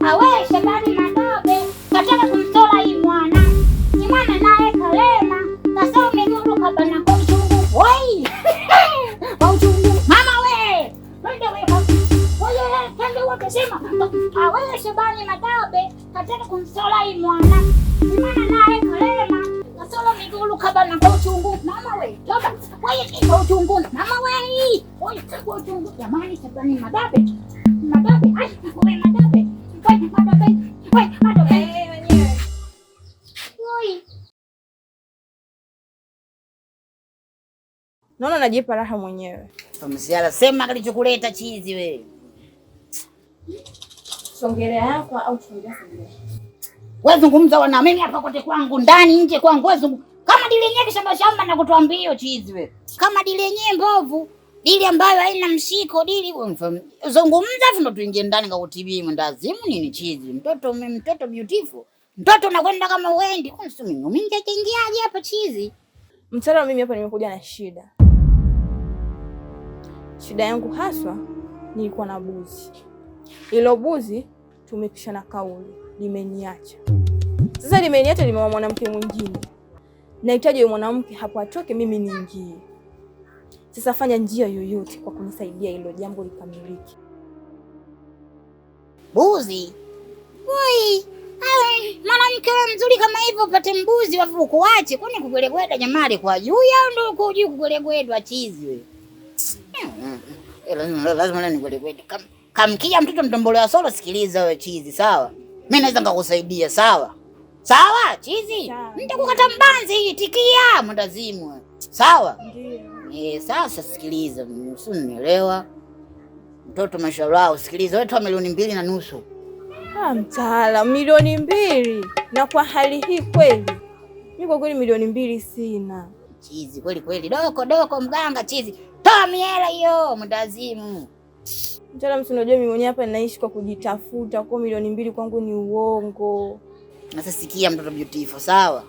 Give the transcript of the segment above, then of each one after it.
Awe Shabani Madabe kataka kumtola hii mwana. Ni mwana naye kalema kasema miguru kabana kwa uchungu. Woi! Kwa uchungu. Mama we! Twende we. Oye, twende wote sema. Awe Shabani Madabe kataka kumtola hii mwana. Ni mwana naye kalema kasema miguru kabana kwa uchungu. Mama we, toba. Wewe kwa uchungu. Mama we. Oye, kwa uchungu. Jamani Shabani Madabe. Madabe, ai, wewe Madabe. Wewe Madabe. Wewe Madabe. Wenyewe. Oi. Naona najipa raha mwenyewe. Msiala sema kilichokuleta chizi wewe. Songelea yako au tuongea songelea? Wewe zungumza wana mimi hapa kote kwangu ndani nje kwangu wewe zungumza. Kama dili yenyewe shamba shamba na kutuambia hiyo chizi wewe. Kama dili yenyewe mbovu, dili ambayo haina mshiko, dili zungumza afu ndo tuingie ndani ngakutibii mwendazimu nini chizi. Mtoto mtoto beautiful. Mtoto unakwenda kama uendi. Kwa mimi ningekingiaje hapa chizi? Mtaalamu, mimi hapa nimekuja na shida. Shida yangu haswa nilikuwa na buzi. Ilo buzi tumepishana kauli, limeniacha. Sasa limeniacha limewa mwanamke mwingine. Nahitaji yule mwanamke hapo atoke mimi niingie. Sasa fanya njia yoyote kwa kunisaidia hilo jambo likamilike. Buzi? Woi, mwanamke mzuri kama hivyo upate mbuzi wafu ukuache. Kwani kukulegweda jamani kwa juu au ndio uko juu kukulegwedwa chizi wewe? Lazima leo nikulegwede. Kamkia mtoto mtombolea solo, sikiliza wewe chizi, sawa? Mimi naweza nikakusaidia, sawa? Sawa, chizi? Nitakukata mbanzi hii tikia mwendazimu. Sawa? Ndio. Sasa sikiliza, usinielewa. Mtoto mashallah, usikilize wewe toa 2.5 milioni. Ah, mtaalamu, 2 milioni na kwa hali hii kweli. Mimi kwa kweli 2 milioni sina. Chizi kweli kweli, doko doko mganga chizi. Toa miela hiyo mwendazimu. Mtaalamu, si unajua mimi mwenyewe hapa ninaishi kwa kujitafuta, kwa 2 milioni kwangu ni uongo. Sasa sikia mtoto beautiful, sawa?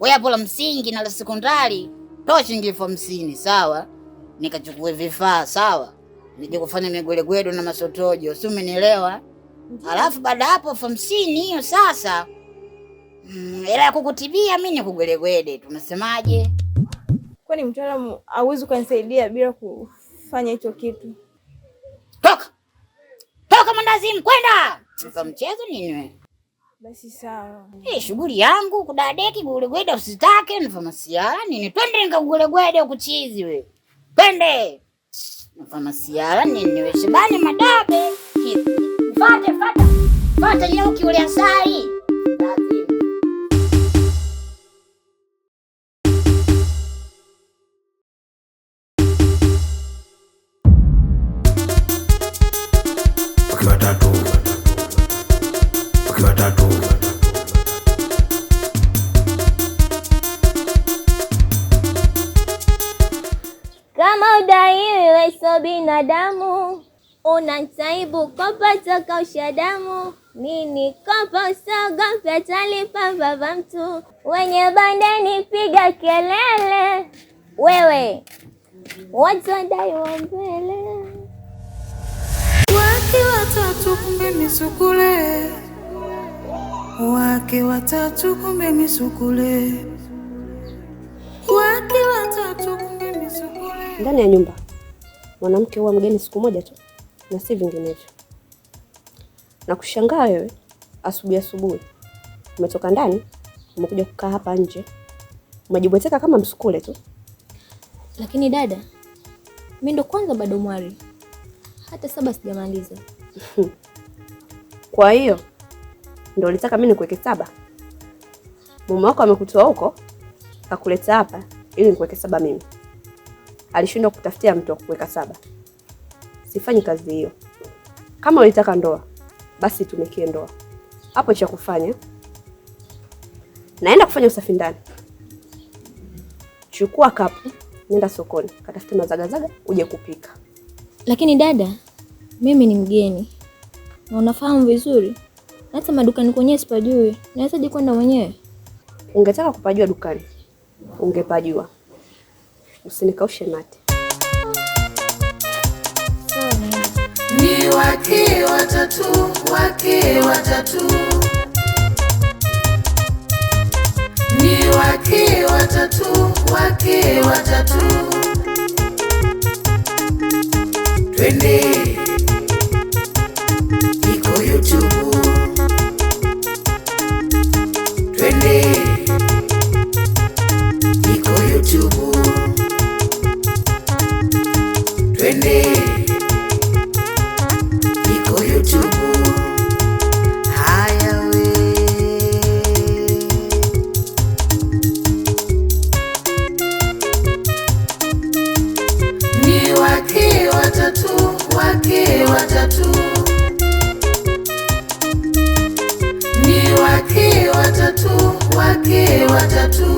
Wewe hapo la msingi na la sekondari toa shilingi 50,000, sawa? Nikachukue vifaa, sawa? Nije kufanya migwelegwedo na masotojo, si umenielewa? Alafu baada hapo 50,000 hiyo sasa hela ya kukutibia mimi ni kugwelegwede, tunasemaje? Kwani mtaalamu hauwezi kunisaidia bila kufanya hicho kitu? Toka! Toka mwendazimu kwenda! Sasa mchezo nini wewe? Basi sawa. Shughuli yangu kudadeki gulegwede usitake nifamasia nini? Twende nikaguglegwede ukuchizi we. Twende. Nifamasia nini we Shabani Madabe. Fate fata. Fata nyuki ule asali. Kama udaiwe so binadamu, unantaibu kopa toka ushadamu. Nini kopa usogope talipa baba mtu, wenye bandeni piga kelele. Wewe watu wadaiwa mbele. Wake watatu kumbe misukule, wake watatu kumbe misukule, wake watatu kumbe misukule. Ndani ya nyumba mwanamke huwa mgeni siku moja tu na si vinginevyo. Na kushangaa wewe, asubuhi asubuhi umetoka ndani umekuja kukaa hapa nje, umejibweteka kama msukule tu. Lakini dada, mimi ndo kwanza bado mwari, hata 7 sijamaliza. Kwa hiyo ndo ulitaka mimi nikuweke 7? Mume wako amekutoa huko kakuleta hapa ili nikuweke 7 mimi. Alishindwa kutafutia mtu wa kuweka 7. Sifanyi kazi hiyo. Kama ulitaka ndoa, basi tumikie ndoa. Hapo cha kufanya, naenda kufanya usafi ndani. Chukua kapu, nenda sokoni, katafute mazagazaga uje kupika. Lakini dada, mimi ni mgeni na unafahamu vizuri, hata madukani kwenyewe sipajui. Nawezaje kwenda mwenyewe? Ungetaka kupajua dukani, ungepajua. Usinikaushe mate. Sawa. Ni Wake watatu, wake watatu. Ni wake watatu, wake watatu. Twende iko YouTube. Twende iko YouTube. Twende iko YouTube. Haya we. Ni wake watatu, wake watatu. Ni wake watatu, wake watatu.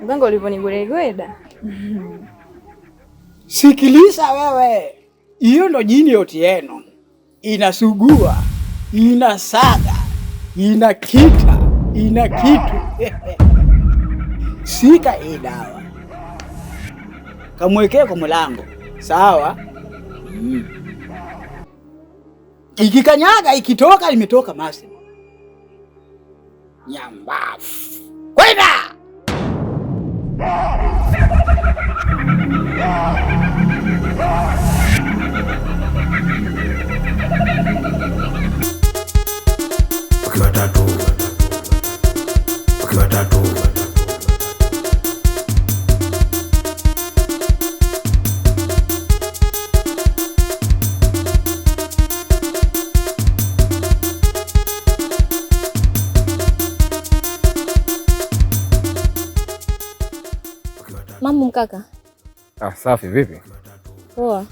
Mganga ulivyonigwedagweda. Sikiliza wewe, hiyo ndo jini Otieno, inasugua, inasaga, inakita, ina kitu. Shika hii dawa, kamwekee kwa mlango, sawa? Ikikanyaga, ikitoka, imetoka masi. Nyambafu. Kwenda! Ukiwa tatu, ukiwa tatu. Mambo mkaka? Ah, safi vipi? Poa.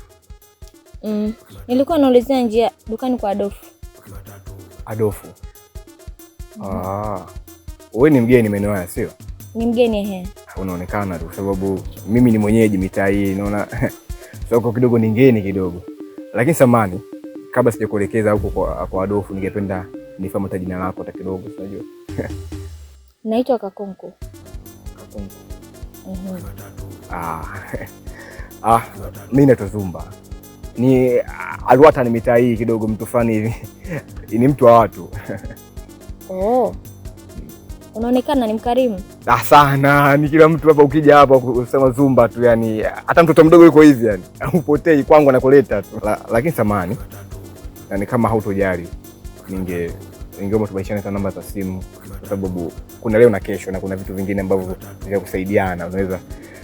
Nilikuwa naulizia njia dukani kwa Adofu. Adofu. Ah. Wewe ni mgeni maeneo haya sio? Ni mgeni ehe. Unaonekana tu kwa sababu mimi ni mwenyeji mitaa hii, naona soko kidogo ni ngeni kidogo. Lakini samani, kabla sijakuelekeza huko kwa Adofu, ningependa nifahamu hata jina lako hata kidogo, unajua. Naitwa Kakonko. Kakonko. Ah, mimi naitwa Zumba. Ni Alwata, ni mitaa hii kidogo, mtu fulani hivi. Ni mtu wa watu. Oh. Unaonekana ni mkarimu. Ah, sana, ni kila mtu hapa ukija hapa usema Zumba tu yani, hata mtoto mdogo yuko hivi yani. Upotei kwangu anakuleta tu. Lakini samani, yani kama hautojali, ningeomba tubadilishane hata namba za simu kwa sababu kuna leo na kesho na kuna vitu vingine ambavyo vya kusaidiana, unaweza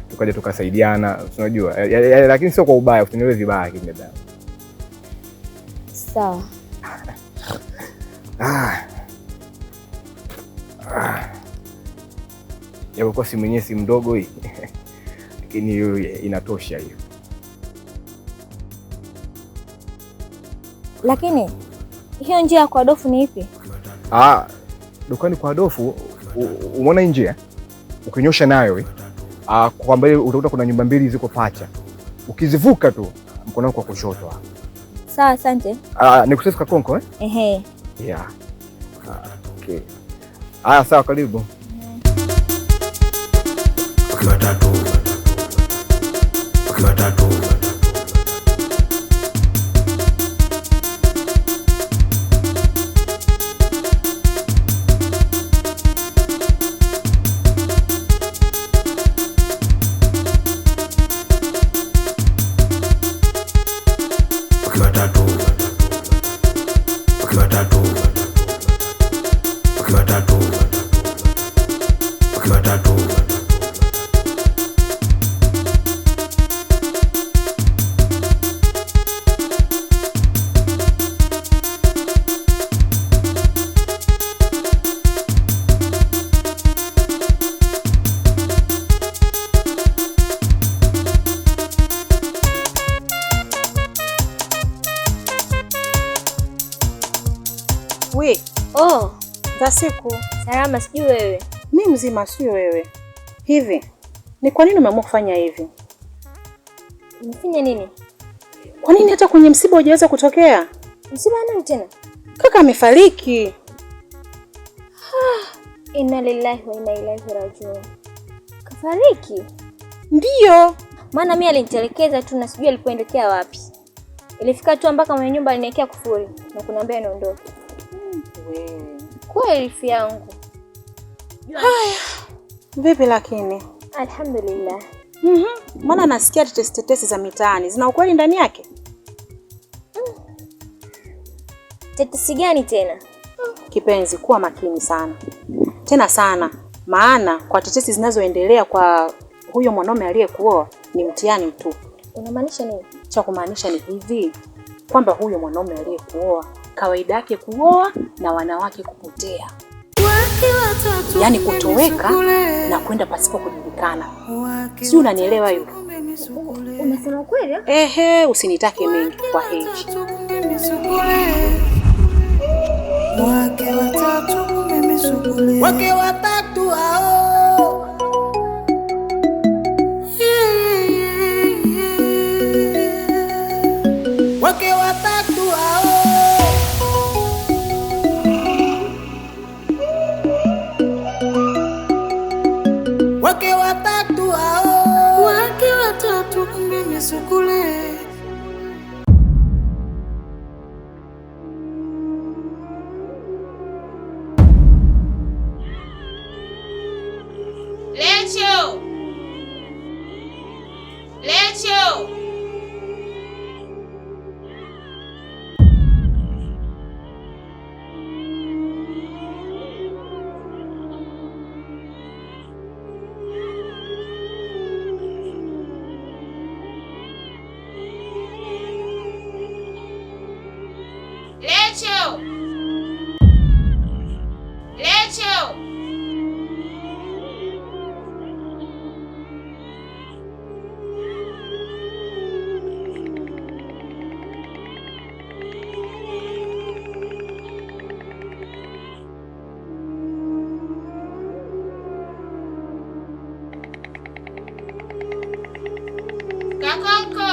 tukaja tukasaidiana, unajua. Lakini sio kwa ubaya, usinielewe vibaya kidada. Sawa. Japokuwa simu yenyewe si mdogo hii. Lakini hiyo inatosha hiyo. Lakini hiyo njia kwa Adofu ni ipi? Ah, dukani kwa Adofu umeona hii njia? Ukinyosha nayo hii. Ah, kwa mbele utakuta kuna nyumba mbili ziko pacha. Ukizivuka tu mkono wako wa kushoto hapo. Sawa, asante. Ah, nikusifu Kakonko eh? Ehe. Yeah. Okay. Ah, sawa, karibu. Ukiwa tatu, ukiwa tatu. Ukiwa tatu, ukiwa tatu. Ukiwa tatu, ukiwa tatu. We, Oh, za siku. Salama, sijui wewe. Mi mzima, sio wewe. Hivi ni kwa nini umeamua kufanya hivi? Umefanya nini? Kwa nini hata kwenye msiba hujaweza kutokea? Msiba nani tena? Kaka amefariki. Inna lillahi wa inna ilaihi rajiun. Kafariki? Ndiyo. Maana mimi alinitelekeza tu na sijui alipoendekea wapi. Ilifika tu mpaka mwenye nyumba aliniwekea kufuri na kuniambia niondoke. Kweli fi yangu. Haya. Vipi lakini? Alhamdulillah. Maana nasikia tetesi za mitaani zina ukweli ndani yake? Tetesi gani tena? Kipenzi, kuwa makini sana. Tena sana. Maana kwa tetesi zinazoendelea kwa huyo mwanaume aliyekuoa ni mtihani mtupu. Unamaanisha nini? Cha kumaanisha ni hivi kwamba huyo mwanaume aliyekuoa kawaida yake kuoa na wanawake kupotea. Yaani kutoweka na kwenda pasipo kujulikana. Si unanielewa hiyo? Unasema kweli? Ehe, usinitake mengi kwa heri. Wake watatu kumbe misukule. Wake watatu hao. Wake watatu hao. Wake watatu hao. Wake watatu kumbe misukule. Lecho! Lecho! Lecho! Lecho! Kakonko!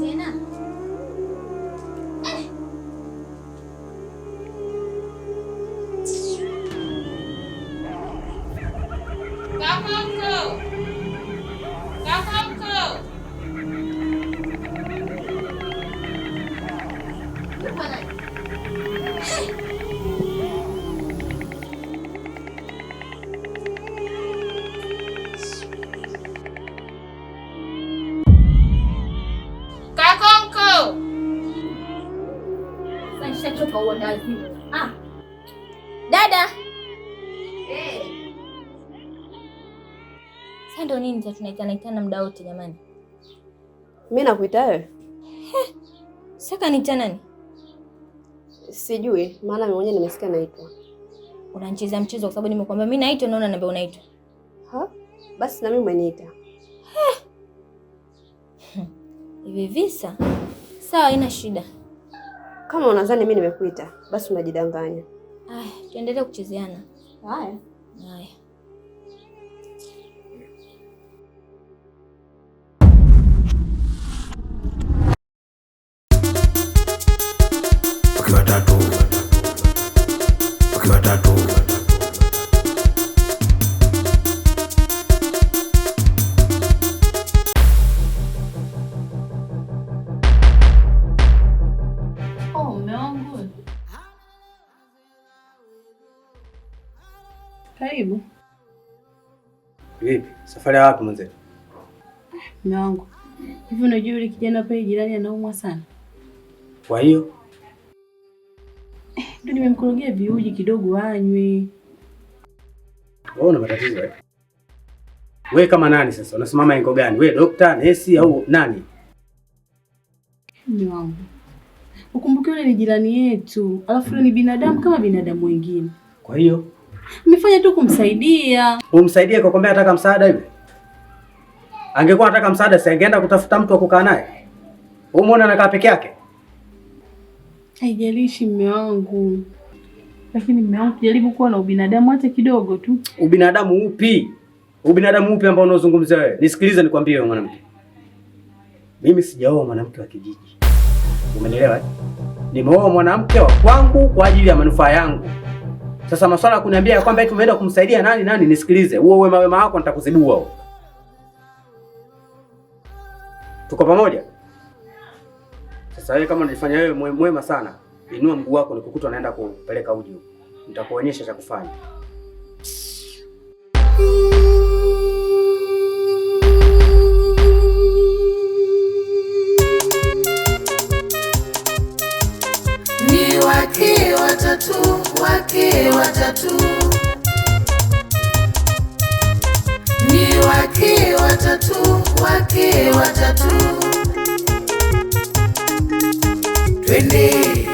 Tena? Kakonko! Kakonko! Yupo nani? Kakonko! Sasa nishachoka huo ndazimu. Ah. Dada. Sasa ndo nini sasa tunaitana itana muda wote jamani? Mimi nakuita wewe? Sasa niita nani? Sijui, maana mimi mwenyewe nimesikia naitwa. Unanichezea mchezo kwa sababu nimekuambia mimi naitwa, naona naambia unaitwa. Ha? Basi na mimi umeniita. Hivi visa? Sawa, haina shida. Kama unadhani mimi nimekuita, basi unajidanganya. Aya, tuendelee kuchezeana. Haya. Haya. Wake watatu. Wake watatu. Oh, mume wangu. Karibu. Vipi? Safari ya wapi mwenzetu? Mume wangu. Hivi unajua yule kijana pale jirani anaumwa sana? Kwa hiyo Ndio nimemkorogea viuji kidogo anywe. wewe una matatizo eh? Wewe kama nani sasa? Unasimama engo gani? Wewe dokta, nesi au nani? Mume wangu. Ukumbuke yule ni jirani yetu, alafu yule ni binadamu kama binadamu wengine. Kwa hiyo Nimefanya tu kumsaidia. umsaidie kwa kwambia anataka msaada hivi? Angekuwa anataka msaada si angeenda kutafuta mtu wa kukaa naye? Umeona anakaa peke yake? Haijalishi mume wangu. Lakini mume wangu jaribu kuwa na ubinadamu hata kidogo tu. Ubinadamu upi? Ubinadamu upi ambao unaozungumzia wewe? Nisikilize nikwambie wewe mwanamke. Mimi sijaoa mwanamke wa kijiji. Umenielewa eh? Nimeoa mwanamke wa kwangu kwa ajili ya manufaa yangu. Sasa masuala ya kuniambia ya kwamba eti umeenda kumsaidia nani nani, nisikilize. Huo wema wema wako nitakuzibua huo. Tuko pamoja? Sasa wewe kama unajifanya wewe mwema sana, inua mguu wako nikukuta naenda kupeleka uji huko. Nitakuonyesha cha kufanya. Ni wake watatu, wake watatu. Ni wake watatu, wake watatu. Twende.